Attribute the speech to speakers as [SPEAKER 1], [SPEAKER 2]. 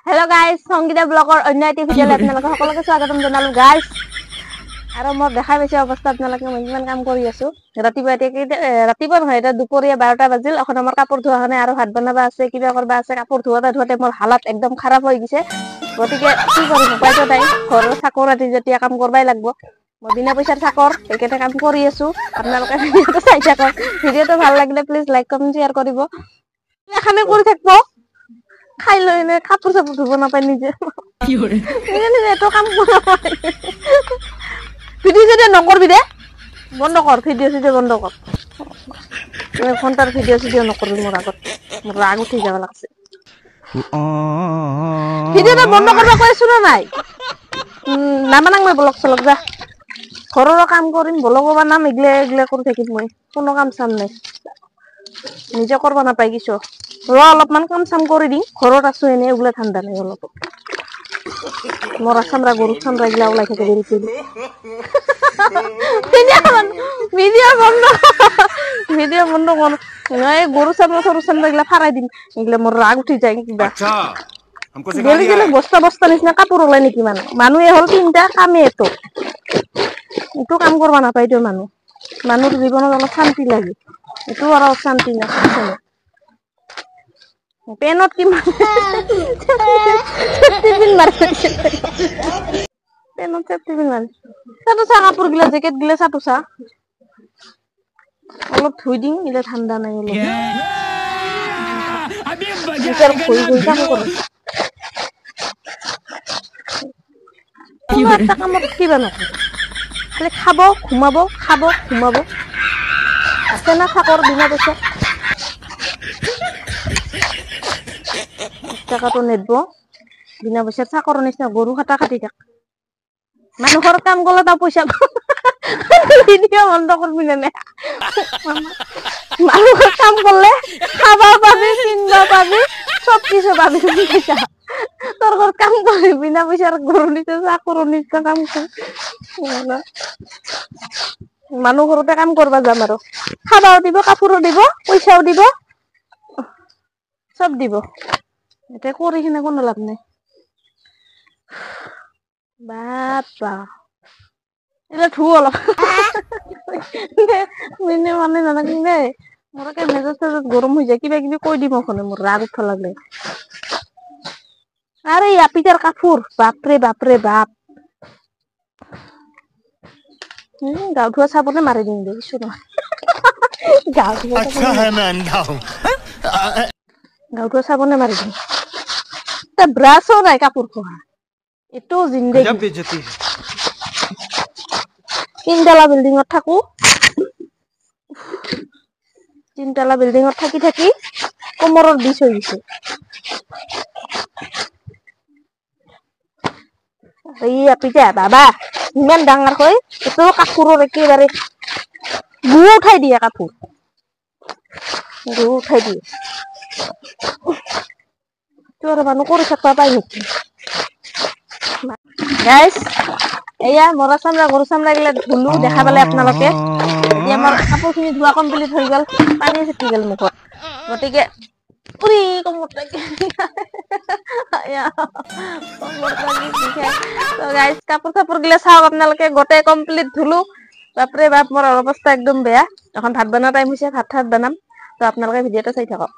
[SPEAKER 1] Hello' guys, Sangeeta ব্লগৰ অন্য এটি ভিডিঅ'লৈ আপোনালোকে সকলোকে স্বাগতম জনালো গাইজ। আৰু মই দেখাই পাইছে অৱস্থা আপোনালোকে, মই কিমান কাম কৰি আছো। ৰাতিপুৱা এতিয়া কেইটা, ৰাতিপুৱা নহয়, এতিয়া দুপৰীয়া 12টা বাজিল। এখন আমাৰ কাপোৰ ধোৱা নাই আৰু ভাত বনাবা আছে, কিবা কৰবা আছে। কাপোৰ ধোৱাতে ধোৱাতে মোৰ হালত একদম খাৰাপ হৈ গৈছে। গতিকে কি কৰিম, উপায়তো নাই। ঘৰৰ চাকৰ আদি যেতিয়া কাম কৰবাই লাগব। মই বিনা পইচাৰ চাকৰ, সেইকাৰণে কাম কৰি আছো। আপোনালোকে ভিডিঅ'টো চাই থাকক। ভিডিঅ'টো ভাল লাগিলে প্লিজ লাইক কমেণ্ট শ্বেয়াৰ কৰিব। এখানে কৰি থাকিব, খাই লৈ এনে কাপোৰ চাপোৰ ধুব নাপায়, নিজে নিজে নিজে এইটো কাম কৰিব। ভিডিঅ' চিডিঅ' নকৰবি দে, বন্ধ কৰ ভিডিঅ' চিডিঅ' বন্ধ কৰ। ঘণ্টাৰ ভিডিঅ' চিডিঅ' নকৰবি মোৰ আগত, মোৰ ৰাগ উঠি যাব লাগছে। ভিডিঅ'টো বন্ধ কৰিব কৈ আছো না নাই? নাবানাং মই ব্লগ চলগ, যা ঘৰৰো কাম কৰিম, ব্লগো বানাম, এগিলে এগিলে কৰি থাকিম মই। কোনো কাম চাম নাই, নিজে কৰিব নাপাই কিছু। ৰ অলপমান কাম চাম কৰি দিম, ঘৰত আছো এনে, ওলাই ঠাণ্ডা নাই অলপ। মৰা চামৰা গৰু চামৰা গিলা ওলাই থাকে দেৰি। ভিডিঅ' বন্ধ, ভিডিঅ' বন্ধ কৰ। এই গৰু চামৰা চৰু চামৰা গিলা ফাৰাই দিম, এইগিলা মোৰ ৰাগ উঠি যায় কিবা। গেলি গেলি বস্তা বস্তা নিচিনা কাপোৰ ওলাই নেকি মানুহ? মানুহে হ'ল তিনিটা কামেই, এইটো এইটো কাম কৰিব নাপায় তো। মানুহ মানুহৰ জীৱনত অলপ শান্তি লাগে, এইটো আৰু শান্তি নাই। পেনত কিমান চেফটি মাৰি, পেনত চেফটি পিন মাৰি। চাটো চা, কাপোৰ গিলা জেকেট গিলা চাটো চা, অলপ ধুই দিম। এতিয়া ঠাণ্ডা নাই অলপ। কাম কৰে কোনো এটা কামত কিবা নকৰে, খালি খাব ঘুমাব, খাব ঘুমাব। আছে না চাকৰ বিনা পইচা টকাটো নেদব, বিনা পইচাৰ চাকৰৰ নিচিনা গৰু খাটা কাটি থাক। মানুহৰ কাম গ'লে তাৰ পইচা। ভিডিঅ' বন্ধ কৰবি নে? মানুহৰ কাম কৰলে খাবা পাবি, কিনবা পাবি, চব কিছু পাবি পইচা। তোৰ ঘৰত কাম কৰি বিনা পইচাৰ গৰু নিচিনা চাকৰৰ নিচিনা কাম কৰ। মানুহ ঘৰতে কাম কৰবা যাম আৰু খাবাও দিব, কাপোৰো দিব, পইচাও দিব, চব দিব। এতিয়া কৰি কিনে কোনো লাভ নাই। বাপা এতিয়া ধু অলপ মানে নাথাকিম দেই। মোৰ একে মেজাজ চেজাজ গৰম হৈ যায়, কিবা কিবি কৈ দিম ওখানে মোৰ ৰাগ উঠা লাগলে। আৰে আপিটাৰ কাপোৰ, বাপৰে বাপৰে বাপ। গাও ধোৱা চাবোনে মাৰি দিম দে, কিছু নহয়। গাও ধোৱা, গাও ধোৱা চাবোনে মাৰি দিম। তা ব্ৰাছো নাই কাপোৰ খোৱা, এইটো জিন্দগী। তিনতলা বিল্ডিঙত থাকো, তিনতলা বিল্ডিঙত থাকি থাকি কোমৰৰ বিষ হৈ গৈছে। এই আপিটা বাবা ইমান ডাঙৰ হৈ এইটো কাপোৰৰ একেবাৰে গু উঠাই দিয়ে, কাপোৰ গু উঠাই দিয়ে। তোৰ মানুহ কৰি থাকিব পাই নেকি? গাইজ, এয়া মৰা চামৰা গৰু চামৰা গিলা ধুলো, দেখা পালে আপোনালোকে। এতিয়া আমাৰ কাপোৰখিনি ধোৱা কমপ্লিট হৈ গ'ল, পানী ছিটি গ'ল মুখত। গতিকে উৰি কোমৰ লাগি, গাইজ কাপোৰ চাপোৰ গিলা চাওক আপোনালোকে, গোটেই কমপ্লিট ধুলো। বাপৰে বাপ, মোৰ অৱস্থা একদম বেয়া। এখন ভাত বনোৱা টাইম হৈছে, ভাত থাত বনাম। তো আপোনালোকে ভিডিঅ'টো চাই থাকক।